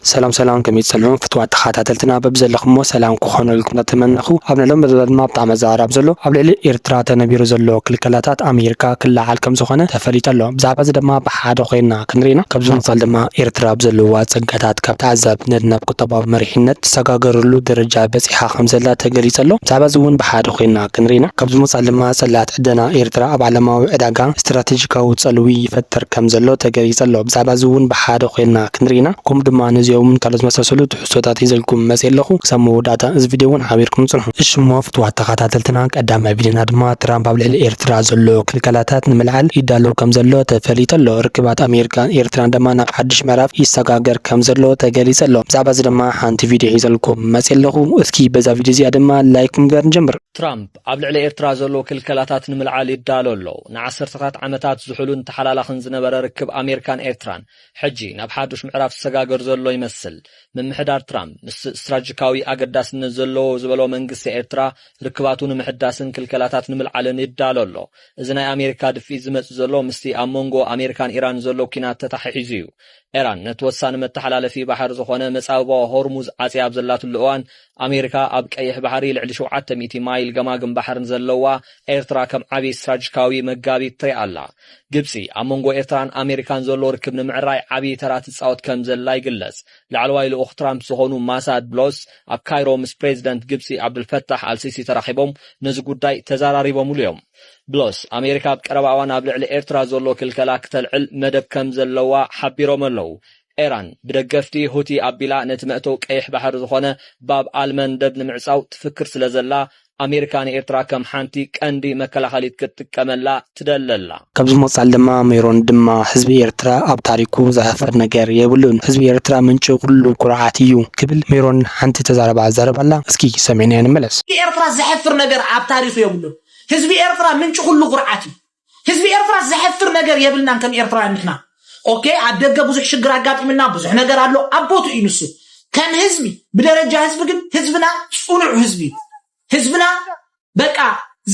ሰላም ሰላም፣ ከመይ ትጸንሑ ፍትዋት ተኸታተልትና? በብዘለኹሞ ሰላም ክኾነልኩም እናተመነኹ፣ ኣብ ናይ ሎሚ መደብ ድማ ብጣዕሚ ኣዘራራቢ ዘሎ ኣብ ልዕሊ ኤርትራ ተነቢሩ ዘሎ ክልከላታት ኣሜሪካ ክለዓል ከም ዝኾነ ተፈሊጡ ኣሎ። ብዛዕባ እዚ ድማ ብሓደ ኮይና ክንርኢና። ካብዚ ብምቕጻል ድማ ኤርትራ ኣብ ዘለዋ ጸጋታት ካብ ተዓዛብነት ናብ ቁጠባዊ መሪሕነት ትሰጋገረሉ ደረጃ በጺሓ ከም ዘላ ተገሊጹ ኣሎ። ብዛዕባ እዚ እውን ብሓደ ኮይና ክንርኢና። ካብዚ ብምቕጻል ድማ ጽላት ዕደና ኤርትራ ኣብ ዓለማዊ ዕዳጋ ስትራቴጂካዊ ጸልዊ ይፈጥር ከም ዘሎ ተገሊጹ ኣሎ። ብዛዕባ እዚ እውን ብሓደ ኮይና ክንርኢና። ከምኡ ድማ ነዚኦምን ካልኦት መሳሰሉ ትሕዝቶታት ሒዘልኩም መጽእ ኣለኹ። ክሳብ መወዳእታ እዚ ቪድዮ እውን ሓቢርኩም ጽንሑ። እሺ እሞ ፍትዋት ተኸታተልትና፣ ቀዳማይ ቪድዮና ድማ ትራምፕ ኣብ ልዕሊ ኤርትራ ዘሎ ክልከላታት ንምልዓል ይዳሎ ከም ዘሎ ተፈሊጡ ኣሎ። ርክባት ኣሜሪካን ኤርትራን ድማ ናብ ሓድሽ ምዕራፍ ይሰጋገር ከም ዘሎ ተገሊጹ ኣሎ። ብዛዕባ እዚ ድማ ሓንቲ ቪድዮ ሒዘልኩም መጽእ ኣለኹ። እስኪ በዛ ቪድዮ እዚኣ ድማ ላይክ ምግባር ንጀምር። ትራምፕ ኣብ ልዕሊ ኤርትራ ዘሎ ክልከላታት ንምልዓል ይዳሎ ኣሎ። ንዓሰርተታት ዓመታት ዝሑሉን ተሓላላኽን ዝነበረ ርክብ ኣሜሪካን ኤርትራን ሕጂ ናብ ሓዱሽ ምዕራፍ ዝሰጋገር ዘሎ ይመስል። ምምሕዳር ትራምፕ ምስ ስትራቴጂካዊ ኣገዳስነት ዘለዎ ዝበሎ መንግስቲ ኤርትራ ርክባቱ ንምሕዳስን ክልከላታት ንምልዓልን ይዳሎ ኣሎ። እዚ ናይ ኣሜሪካ ድፍኢት ዝመጽእ ዘሎ ምስቲ ኣብ መንጎ ኣሜሪካን ኢራን ዘሎ ኲናት ተተሓሒዙ እዩ። ኢራን ነቲ ወሳኒ መተሓላለፊ ባሕሪ ዝኾነ መጻብቦ ሆርሙዝ ዓጽያ ኣብ ዘላትሉ እዋን ኣሜሪካ ኣብ ቀይሕ ባሕሪ ልዕሊ ሸውዓተ ሚእቲ ማይል ገማግም ባሕርን ዘለዋ ኤርትራ ከም ዓቢ ስትራቴጂካዊ መጋቢት ትሪኣ ኣላ። ግብጺ ኣብ መንጎ ኤርትራን ኣሜሪካን ዘሎ ርክብ ንምዕራይ ዓቢ ተራ ትጻወት ከም ዘላ ይግለጽ። ላዕለዋይ ልኡኽ ትራምፕ ዝኾኑ ማሳድ ብሎስ ኣብ ካይሮ ምስ ፕሬዚደንት ግብጺ ዓብዱልፈታሕ ኣልሲሲ ተራኺቦም ነዚ ጉዳይ ተዛራሪቦምሉ እዮም። ብሎስ ኣሜሪካ ኣብ ቀረባ እዋን ኣብ ልዕሊ ኤርትራ ዘሎ ክልከላ ክተልዕል መደብ ከም ዘለዋ ሓቢሮም ኣለዉ። ኤራን ብደገፍቲ ሁቲ ኣቢላ ነቲ መእተዊ ቀይሕ ባሕሪ ዝኾነ ባብ ኣልመንደብ ንምዕጻው ትፍክር ስለ ዘላ ኣሜሪካ ንኤርትራ ከም ሓንቲ ቀንዲ መከላኸሊት ክትጥቀመላ ትደሊ ኣላ። ካብዚ ምቕጻል ድማ ሜሮን ድማ ህዝቢ ኤርትራ ኣብ ታሪኩ ዘሕፍር ነገር የብሉን። ህዝቢ ኤርትራ ምንጪ ኩሉ ኩርዓት እዩ ክብል ሜሮን ሓንቲ ተዛረባ ኣዛረባ ኣላ። እስኪ ሰሚዕናዮ ንመለስ። ህዝቢ ኤርትራ ዘሕፍር ነገር ኣብ ታሪኹ የብሉን። ህዝቢ ኤርትራ ምንጪ ኩሉ ኩርዓት እዩ። ህዝቢ ኤርትራ ዘሕፍር ነገር የብልናን ከም ኤርትራውያን ንሕና። ኦኬ፣ ኣብ ደገ ብዙሕ ሽግር ኣጋጢምና፣ ብዙሕ ነገር ኣሎ፣ ኣብ ቦትኡ እዩ ንሱ። ከም ህዝቢ፣ ብደረጃ ህዝቢ ግን ህዝብና ጽኑዕ ህዝቢ እዩ። ህዝብና በቃ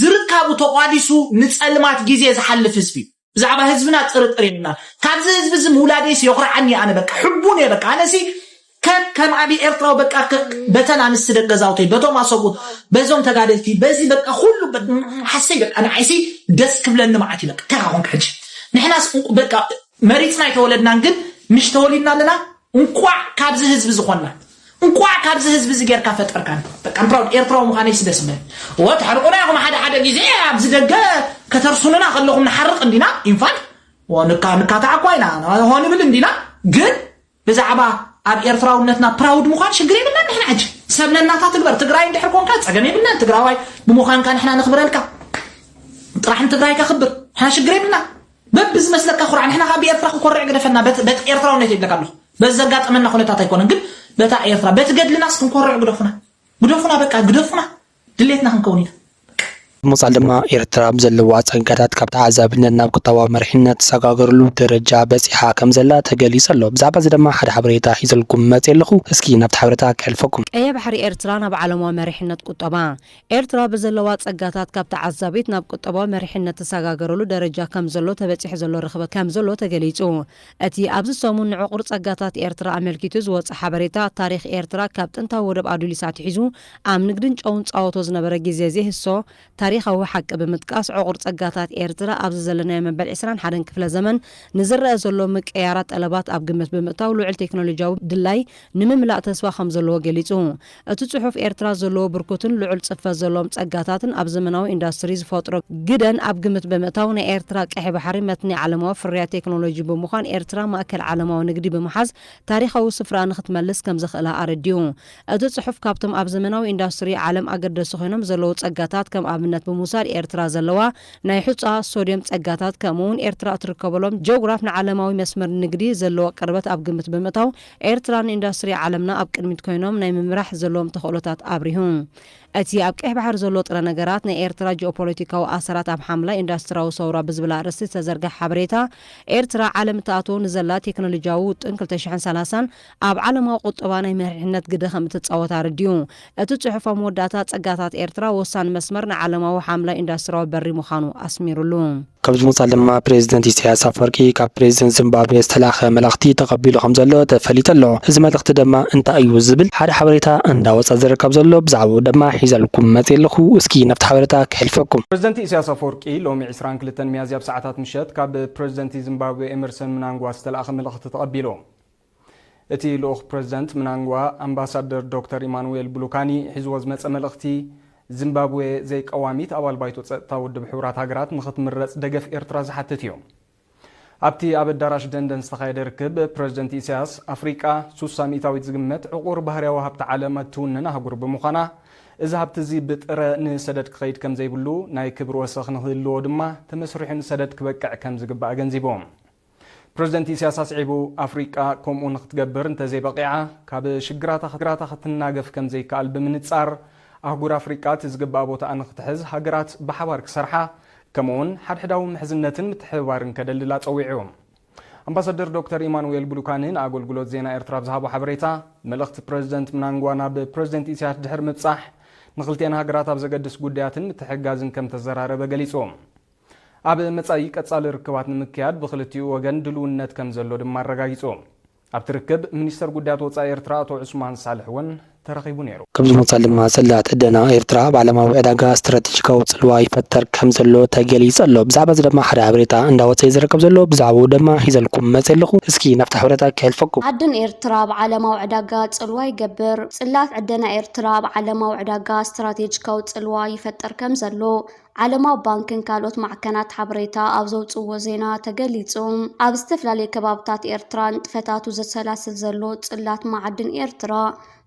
ዝርካቡ ተቋዲሱ ንጸልማት ግዜ ዝሓልፍ ህዝቢ እዩ። ብዛዕባ ህዝብና ጥርጥር የብልና። ካብዚ ህዝቢ እዚ ምውላደይስ የኹርዓኒ ኣነ በቃ ሕቡን እየ በቃ ኣነሲ ከም ከም ዓቢ ኤርትራዊ በቃ ከ- በተን ኣንስቲ ደቂ ገዛውተይ በቶም ኣሰብኡት በዞም ተጋደልቲ በዚ በቃ ኩሉ በ- ሓሰይ በቃ ንዓይሲ ደስ ክብለኒ መዓት እዩ በቃ ከኻ ኮንክ ሕጂ ንሕናስ እንቁ- በቃ መሪጽና ኣይተወለድናን ግን ምሽ ተወሊድና ኣለና እንቋዕ ካብዚ ህዝቢ ዝኾንና እንቋዕ ካብዚ ህዝቢ እዚ ጌርካ ፈጠርካን በቃ ም ፕራውድ ኤርትራዊ ምዃነይሲ ደስ ይብለኒ ወ ተሕርቁና ኢኹም ሓደ ሓደ ግዜ ኣብዚ ደገ ከተርሱኑና ከለኹም ንሓርቕ እንዲና ኢንፋክት ንካ ንካታዕ እኳ ኢና ሆንብል እንዲና ግን ብዛዕባ ኣብ ኤርትራውነትና ፕራውድ ምዃን ሽግር የብልናን ንሕና ሕጂ ሰብ ነናታ ትግበር ትግራይ እንድሕር ኮንካ ፀገም የብልናን ትግራዋይ ብምዃንካ ንሕና ነኽብረልካ ጥራሕ ንትግራይ ከኽብር ንሕና ሽግር የብልና በብዝመስለካ ኩራዕ ንሕና ካብ ብኤርትራ ክንኮርዕ ግደፈና በቲ በቲ ኤርትራውነት የብለካ ኣለኹ በዚ ዘጋጠመና ኩነታት ኣይኮነን ግን በታ ኤርትራ በቲ ገድልናስ ክንኮርዕ ግደፉና ግደፉና በቃ ግደፉና ድሌትና ክንከውን ኢና ምቕጻል ድማ ኤርትራ ብዘለዋ ጸጋታት ካብ ተዓዛብነት ናብ ቁጠባዊ መሪሕነት ትሰጋገረሉ ደረጃ በጺሓ ከም ዘላ ተገሊጹ ኣሎ። ብዛዕባ እዚ ድማ ሓደ ሓበሬታ ሒዘልኩም መጺኤ ኣለኹ። እስኪ ናብቲ ሓበሬታ ከሕልፈኩም። ቀይሕ ባሕሪ ኤርትራ ናብ ዓለማዊ መሪሕነት ቁጠባ። ኤርትራ ብዘለዋ ጸጋታት ካብ ተዓዛቢት ናብ ቁጠባዊ መሪሕነት ትሰጋገረሉ ደረጃ ከም ዘሎ ተበጺሑ ዘሎ ርኽበት ከም ዘሎ ተገሊጹ። እቲ ኣብዚ ሰሙን ንዕቑር ጸጋታት ኤርትራ ኣመልኪቱ ዝወጸ ሓበሬታ፣ ታሪኽ ኤርትራ ካብ ጥንታዊ ወደብ ኣዱሊስ ኣትሒዙ ኣብ ንግድን ጨውን ጻወቶ ዝነበረ ግዜ ዘይህሶ ታሪኻዊ ሓቂ ብምጥቃስ፣ ዕቑር ጸጋታት ኤርትራ ኣብዚ ዘለናዮ መበል ዕስራን ሓደን ክፍለ ዘመን ንዝረኣ ዘሎ ምቅያራት ጠለባት ኣብ ግምት ብምእታው፣ ልዑል ቴክኖሎጂያዊ ድላይ ንምምላእ ተስፋ ከም ዘለዎ ገሊጹ። እቲ ጽሑፍ፣ ኤርትራ ዘለዎ ብርኩትን ልዑል ጽፈት ዘለዎም ጸጋታትን ኣብ ዘመናዊ ኢንዳስትሪ ዝፈጥሮ ግደን ኣብ ግምት ብምእታው፣ ናይ ኤርትራ ቀይሕ ባሕሪ መትኒ ዓለማዊ ፍርያት ቴክኖሎጂ ብምዃን፣ ኤርትራ ማእከል ዓለማዊ ንግዲ ብምሓዝ ታሪኻዊ ስፍራኣ ንኽትመልስ ከም ዘኽእላ ኣረዲኡ። እቲ ጽሑፍ፣ ካብቶም ኣብ ዘመናዊ ኢንዳስትሪ ዓለም ኣገደስቲ ኮይኖም ዘለዉ ጸጋታት ከም ኣብነት ብምውሳድ፣ ኤርትራ ዘለዋ ናይ ሑጻ ሶድዮም ጸጋታት፣ ከምኡ'ውን ኤርትራ እትርከበሎም ጂኦግራፍ ንዓለማዊ መስመር ንግዲ ዘለዎ ቅርበት ኣብ ግምት ብምእታው፣ ኤርትራ ንኢንዳስትሪ ዓለምና ኣብ ቅድሚት ኮይኖም ናይ ምምራሕ ዘለዎም ተኽእሎታት ኣብሪሁ። እቲ ኣብ ቀይሕ ባሕሪ ዘሎ ጥረ ነገራት፣ ናይ ኤርትራ ጂኦፖለቲካዊ ኣሰራት ኣብ ሓምላይ ኢንዳስትሪያዊ ሰውራ ብዝብል ኣርእስቲ ዝተዘርግሐ ሓበሬታ፣ ኤርትራ ዓለም እትኣትዎ ንዘላ ቴክኖሎጂያዊ ውጥን ክልተ ሽሕን ሰላሳን ኣብ ዓለማዊ ቁጠባ ናይ መሪሕነት ግደ ከም እትጻወት ኣረዲኡ። እቲ ጽሑፍ ኣብ መወዳእታ፣ ጸጋታት ኤርትራ ወሳኒ መስመር ንዓለማዊ ሓምላይ ኢንዳስትሪያዊ በሪ ምዃኑ ኣስሚሩሉ። ካብ ዝመጻ ድማ ፕሬዚደንት ኢሳያስ ኣፈወርቂ ካብ ፕሬዚደንት ዚምባብዌ ዝተላኸ መልእኽቲ ተቐቢሉ ከም ዘሎ ተፈሊጡ ኣሎ። እዚ መልእኽቲ ድማ እንታይ እዩ ዝብል ሓደ ሓበሬታ እንዳወጻ ዝርከብ ዘሎ፣ ብዛዕባኡ ድማ ሒዘልኩም መጽእ ኣለኹ። እስኪ ናብቲ ሓበሬታ ክሕልፈኩም። ፕሬዚደንት ኢሳያስ ኣፈወርቂ ሎሚ ዕስራን ክልተን ሚያዝያ ኣብ ሰዓታት ምሸት ካብ ፕሬዚደንት ዚምባብዌ ኤመርሰን ምናንጓ ዝተላእኸ መልእኽቲ ተቐቢሉ። እቲ ልኡኽ ፕሬዚደንት ምናንጓ ኣምባሳደር ዶክተር ኢማኑኤል ብሉካኒ ሒዝዎ ዝመጸ መልእኽቲ፣ ዚምባብዌ ዘይቀዋሚት ኣባል ባይቶ ጸጥታ ውድብ ሕቡራት ሃገራት ንኽትምረጽ ደገፍ ኤርትራ ዝሓትት እዩ። ኣብቲ ኣብ ኣዳራሽ ደንደን ዝተኻየደ ርክብ፣ ፕሬዚደንት ኢሳያስ፣ ኣፍሪቃ ሱሳ ሚእታዊት ዝግመት ዕቑር ባህርያዊ ሃብቲ ዓለም እትውንን ኣህጉር ብምዃና፣ እዚ ሃብቲ እዚ ብጥረ ንሰደድ ክኸይድ ከም ዘይብሉ፣ ናይ ክብሪ ወሰኽ ንክህልዎ ድማ ተመስሪሑ ንሰደድ ክበቅዕ ከም ዝግባእ ኣገንዚቦም። ፕሬዚደንት ኢሳያስ ኣስዒቡ፣ ኣፍሪቃ ከምኡ ንክትገብር እንተዘይበቒዓ፣ ካብ ሽግራታ ክትናገፍ ከም ዘይከኣል ብምንጻር፣ ኣህጉር ኣፍሪቃ እቲ ዝግባኣ ቦታኣ ንክትሕዝ ሃገራት ብሓባር ክሰርሓ፣ ከምኡውን ሓድሕዳዊ ምሕዝነትን ምትሕብባርን ከደልድላ ጸዊዑ። ኣምባሳደር ዶክተር ኢማኑኤል ብሉካኒ ንኣገልግሎት ዜና ኤርትራ ኣብ ዝሃቦ ሓበሬታ፣ መልእኽቲ ፕሬዚደንት ምናንጓ ናብ ፕሬዚደንት ኢሳያስ ድሕሪ ምብጻሕ፣ ንክልቲኤን ሃገራት ኣብ ዘገድስ ጉዳያትን ምትሕግጋዝን ከም ተዘራረበ ገሊጹ። ኣብ መጻኢ ቀጻሊ ርክባት ንምክያድ ብክልቲኡ ወገን ድልውነት ከም ዘሎ ድማ ኣረጋጊጹ። ኣብቲ ርክብ ሚኒስተር ጉዳያት ወጻኢ ኤርትራ ኣቶ ዑስማን ሳልሕ እውን ተረኺቡ ነይሩ። ከም ዝመጻ ድማ ጽላት ዕደና ኤርትራ ኣብ ዓለማዊ ዕዳጋ ስትራቴጂካዊ ጽልዋ ይፈጥር ከም ዘሎ ተገሊጹ ኣሎ። ብዛዕባ እዚ ድማ ሓደ ሓበሬታ እንዳወጸ እዩ ዝርከብ ዘሎ። ብዛዕባኡ ድማ ሒዘልኩም መጽእ ኣለኹ። እስኪ ናብቲ ሓበሬታ ክሕልፈኩም። ዓድን ኤርትራ ኣብ ዓለማዊ ዕዳጋ ጽልዋ ይገብር። ጽላት ዕደና ኤርትራ ኣብ ዓለማዊ ዕዳጋ ስትራቴጂካዊ ጽልዋ ይፈጥር ከም ዘሎ ዓለማዊ ባንክን ካልኦት ማዕከናት ሓበሬታ ኣብ ዘውጽእዎ ዜና ተገሊጹ። ኣብ ዝተፈላለዩ ከባብታት ኤርትራ ንጥፈታቱ ዘሰላስል ዘሎ ጽላት መዓድን ኤርትራ፣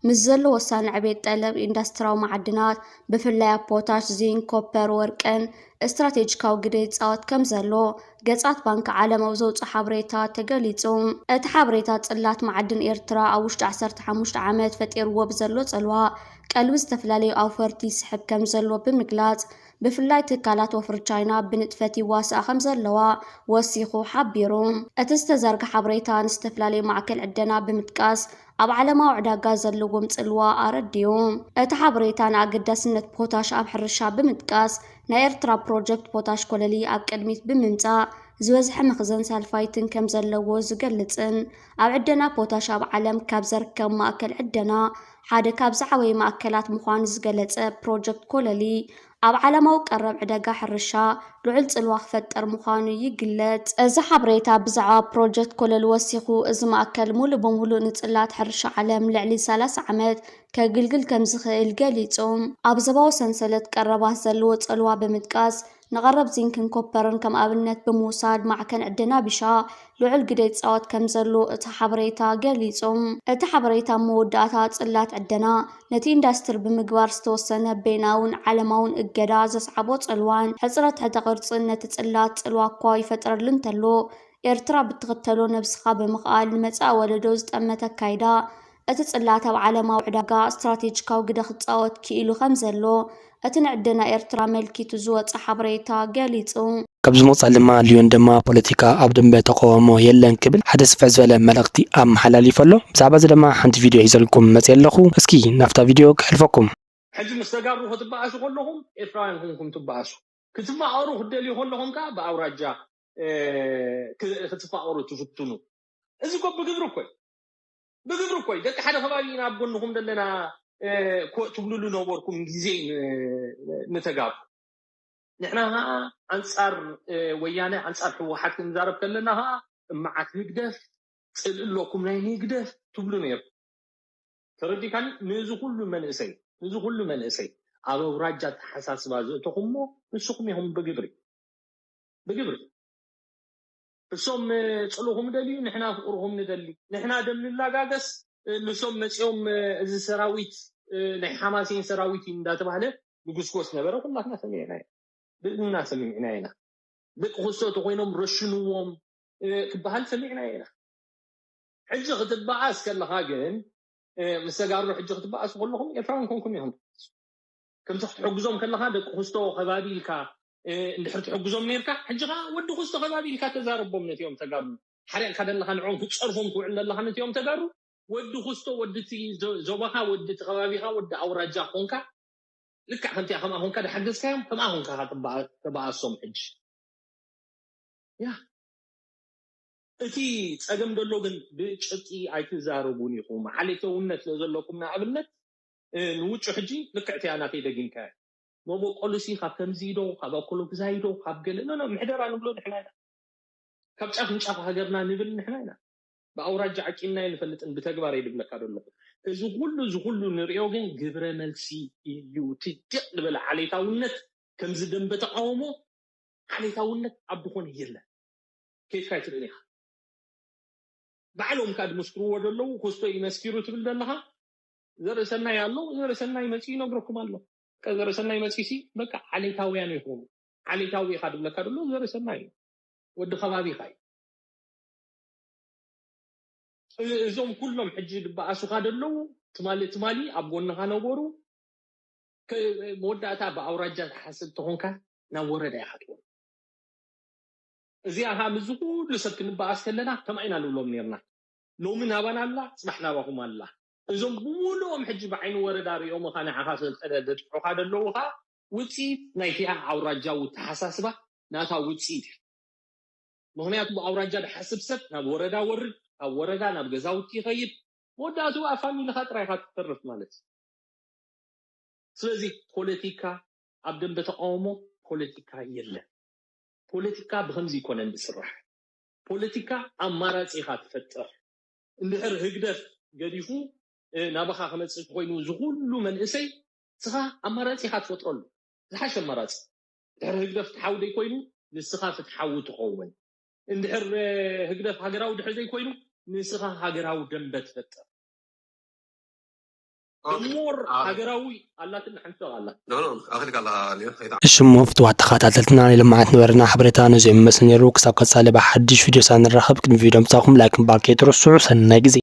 ምስ ዘሎ ወሳኒ ዕቤት ጠለብ ኢንዳስትሪያዊ መዓድናት፣ ብፍላይ ኣብ ፖታሽ፣ ዚንክ፣ ኮፐር፣ ወርቅን ስትራቴጂካዊ ግደ ይጻወት ከም ዘሎ ገጻት ባንኪ ዓለም ኣብ ዘውጽኦ ሓበሬታ ተገሊጹ። እቲ ሓበሬታ፣ ጽላት መዓድን ኤርትራ ኣብ ውሽጢ ዓሰርተ ሓሙሽተ ዓመት ፈጢርዎ ብዘሎ ጽልዋ፣ ቀልቢ ዝተፈላለዩ ኣውፈርቲ ይስሕብ ከም ዘሎ ብምግላጽ፣ ብፍላይ ትካላት ወፍሪ ቻይና ብንጥፈት ይዋስኣ ከም ዘለዋ ወሲኹ ሓቢሩ። እቲ ዝተዘርግሐ ሓበሬታ፣ ንዝተፈላለዩ ማዕከል ዕደና ብምጥቃስ፣ ኣብ ዓለማዊ ዕዳጋ ዘለዎም ጽልዋ ኣረዲኡ። እቲ ሓበሬታ፣ ንኣገዳስነት ፖታሽ ኣብ ሕርሻ ብምጥቃስ፣ ናይ ኤርትራ ፕሮጀክት ፖታሽ ኮለሊ ኣብ ቅድሚት ብምምጻእ፣ ዝበዝሐ መኽዘን ሳልፋይትን ከም ዘለዎ ዝገልጽን፣ ኣብ ዕደና ፖታሽ ኣብ ዓለም ካብ ዘርከብ ማእከል ዕደና ሓደ ካብ ዝዓበየ ማእከላት ምዃኑ ዝገለጸ ፕሮጀክት ኮለሊ፣ ኣብ ዓለማዊ ቀረብ ዕዳጋ ሕርሻ ልዑል ጽልዋ ክፈጥር ምዃኑ ይግለጽ። እዚ ሓበሬታ ብዛዕባ ፕሮጀክት ኮለል ወሲኹ፣ እዚ ማእከል ሙሉእ ብምሉእ ንጽላት ሕርሻ ዓለም ልዕሊ ሰላሳ ዓመት ከግልግል ከም ዝኽእል ገሊጹ። ኣብ ዞባዊ ሰንሰለት ቀረባት ዘለዎ ጽልዋ ብምጥቃስ፣ ንቐረብ ዚንክን ኮፐርን ከም ኣብነት ብምውሳድ፣ ማዕከን ዕደና ቢሻ ልዑል ግደ ይጻወት ከም ዘሎ እቲ ሓበሬታ ገሊጹ። እቲ ሓበሬታ ኣብ መወዳእታ፣ ጽላት ዕደና ነቲ ኢንዳስትሪ ብምግባር ዝተወሰነ በይናውን ዓለማውን እገዳ ዘስዓቦ ጽልዋን ሕጽረት ትሕተ ቅርጽን ነቲ ጽላት ጽልዋ እኳ ይፈጥረሉ እንተሎ፣ ኤርትራ ብትኽተሎ ነብስኻ ብምኽኣል ንመጻኢ ወለዶ ዝጠመተ ኣካይዳ፣ እቲ ጽላት ኣብ ዓለማዊ ዕዳጋ ስትራቴጂካዊ ግደ ክጻወት ክኢሉ ከም ዘሎ እቲ ንዕደና ኤርትራ ኣመልኪቱ ዝወጸ ሓበሬታ ገሊጹ። ካብ ዝመጻ ድማ ሊዮን ድማ ፖለቲካ ኣብ ደንበ ተቃውሞ የለን ክብል ሓደ ስፍሕ ዝበለ መልእኽቲ ኣመሓላሊፉ ኣሎ። ብዛዕባ እዚ ድማ ሓንቲ ቪድዮ ሒዘልኩም መጽእ ኣለኹ። እስኪ ናብታ ቪድዮ ክሕልፈኩም። ሕጂ ምስ ተጋሩ ክትበኣሱ ከለኹም ኤርትራውያን ኮንኩም ትበኣሱ። ክትፋቐሩ ክትደልዩ ከለኹም ከኣ ብኣውራጃ፣ እ፣ ክ-፣ ክትፋቐሩ ትፍትኑ። እዚ እኮ ብግብሪ እኮ እዩ። ብግብሪ እኮ እዩ። ደቂ ሓደ ከባቢ ኢና ኣብ ጎንኹም ዘለና፣ እ፣ ኮ-፣ ትብሉሉ ነበርኩም ግዜ ን-፣ ንተጋሩ። ንሕና ኸኣ ኣንጻር፣ እ፣ ወያነ፣ ኣንጻር ህወሓት ክንዛረብ ከለና ኸኣ፣ እማዓት ንግደፍ፣ ጽልኢ ኣለኩም ናይ ንግደፍ ትብሉ ነይርኩም። ተረዲካኒ? ንዚ ኩሉ መንእሰይ፣ ንዚ ኩሉ መንእሰይ ኣብ ኣውራጃ ኣተሓሳስባ ዘእተኹሞ ንስኹም ኢኹም ብግብሪ። ብግብሪ። እሶም፣ እ፣ ጽልእኹም ደልዩ፣ ንሕና ፍቕርኹም ንደሊ። ንሕና ደም ንላጋገስ፣ እ፣ ንሶም መጺኦም፣ እ፣ እዚ ሰራዊት፣ እ፣ ናይ ሓማሴን ሰራዊት እዩ እንዳተባህለ ንጉስጎስ ነበረ። ኩላትና ሰሚዕና ኢና። ብእዝንና ሰሚዕና ኢና። ደቂ ክስቶ ተኾይኖም ረሽንዎም፣ እ፣ ክበሃል ሰሚዕና ኢና። ሕጂ ክትበኣስ ከለኻ ግን፣ እ፣ ምስ ተጋሩ ሕጂ ክትበኣሱ ከለኹም ኤርትራውያን ኮንኩም ኢኹም። ከምዚ ክትሕግዞም ከለኻ ደቂ ክስቶ ከባቢ ኢልካ፣ እ፣ እንድሕር ትሕግዞም ነይርካ፣ ሕጂ ኸኣ ወዲ ክስቶ ከባቢ ኢልካ ተዛረቦም ነቲኦም ተጋሩ። ሓሪቕካ ደለኻ ንዕኦም ክትጸርፎም ትውዕል ዘለኻ ነቲኦም ተጋሩ፣ ወዲ ክስቶ፣ ወዲ እቲ ዞ-፣ ዞባኻ፣ ወዲ እቲ ከባቢኻ፣ ወዲ ኣውራጃ ኮንካ፣ ልክዕ ከምቲኣ ከምኣ ኮንካ ደሓገዝካዮም፣ ከምኣ ኮንካ ኸኣ ትበኣ-፣ ተበኣሶም ሕጂ። ያ እቲ ጸገም ዘሎ ግን ብጭብጢ ኣይትዛረቡን ኢኹም። ዓሌታውነት ስለ ዘለኩም ንኣብነት ንውጩ ሕጂ ልክዕቲ እያ ናተይ ደጊምካ መበቆሉሲ ካብ ከምዚ ዶ ካብ ኣኮሎግዛይ ዶ ካብ ገለ ኖ ምሕደራ ንብሎ ንሕና ኢና። ካብ ጫፍ ንጫፍ ሃገርና ንብል ንሕና ኢና። ብኣውራጃ ዓቂንና ንፈልጥን ብተግባር እየ ድብለካ ዘለኹ። እዚ ኩሉ እዚ ኩሉ ንሪኦ ግን ግብረ መልሲ እዩ። ትድቕ ዝበለ ዓሌታውነት ከምዚ ደንበ ተቃውሞ ዓሌታውነት ኣብ ዝኾነ የለን። ኬድካ ኣይትርእን ኢኻ። ባዕሎም ከኣ ድምስክርዎ ዘለዉ ክስቶ እዩ መስኪሩ ትብል ዘለኻ። ዘርእሰናይ ኣሎ፣ ዘርእሰናይ መፂኡ ይነግረኩም ኣሎ። ከ ዘርእሰናይ መፂኡ ሲ በቃ ዓሌታውያን ይኾኑ። ዓሌታዊ ኢኻ ድብለካ ዘሎ ዘርእሰናይ እዩ። ወዲ ከባቢ ኢኻ እዩ። እ- እዞም ኩሎም ሕጂ ድበኣሱኻ ዘለዉ ትማሊ ትማሊ ኣብ ጎንኻ ነበሩ። ከ- መወዳእታ ብኣውራጃ ትሓስብ ተኾንካ ናብ ወረዳ ኢኻ ትወርድ። እዚኣ ከዓ ምስዚ ኩሉ ሰብ ክንበኣስ ከለና ከምኣ ኢና ንብሎም ነርና። ሎሚ ናባና ኣላ፣ ፅባሕ ናባኹም ኣላ። እዞም ብምሉኦም ሕጂ ብዓይኒ ወረዳ ሪኦምኻ ንዓኻ ሰልጠነ ዘጥፍዑኻ ዘለዉ ከዓ ውፅኢት ናይቲኣ ኣውራጃዊ ተሓሳስባ ናታ ውፅኢት እዩ። ምክንያቱ ብኣውራጃ ድሓስብ ሰብ ናብ ወረዳ ወርድ፣ ካብ ወረዳ ናብ ገዛውቲ ይኸይድ። መወዳእትኡ ኣብ ፋሚሊኻ ጥራይ ኢኻ ትተርፍ ማለት እዩ። ስለዚ ፖለቲካ ኣብ ደንበ ተቃውሞ ፖለቲካ የለን። ፖለቲካ ብከምዚ ይኮነን ዝስራሕ። ፖለቲካ ኣማራፂ ኢኻ ትፈጥር። እንድሕር ህግደፍ ገዲፉ ናባኻ ክመፅእ ኮይኑ እዚ ኩሉ መንእሰይ ንስኻ ኣማራፂ ኢኻ ትፈጥረሉ። ዝሓሸ ኣማራፂ ድሕሪ ህግደፍ ፍትሓዊ ዘይኮይኑ ንስኻ ፍትሓዊ ትኸውን። እንድሕር ህግደፍ ሃገራዊ ድሕሪ ዘይኮይኑ ንስኻ ሃገራዊ ደንበ ትፈጥር። ሞር ሃገራዊ ኣላትን ሓንቲ ኣላ። እሽሞ ፍትዋት ተኸታተልትና ናይ ልምዓት ነበረና ሓበሬታ ነዚኦም ይመስል ነይሩ። ክሳብ ቀፃሊ ብሓድሽ ቪድዮ ሳንራኸብ ቅድሚ ቪድዮ ምሳኹም ላይክ ምግባር ከይትረስዑ። ሰናይ ግዜ።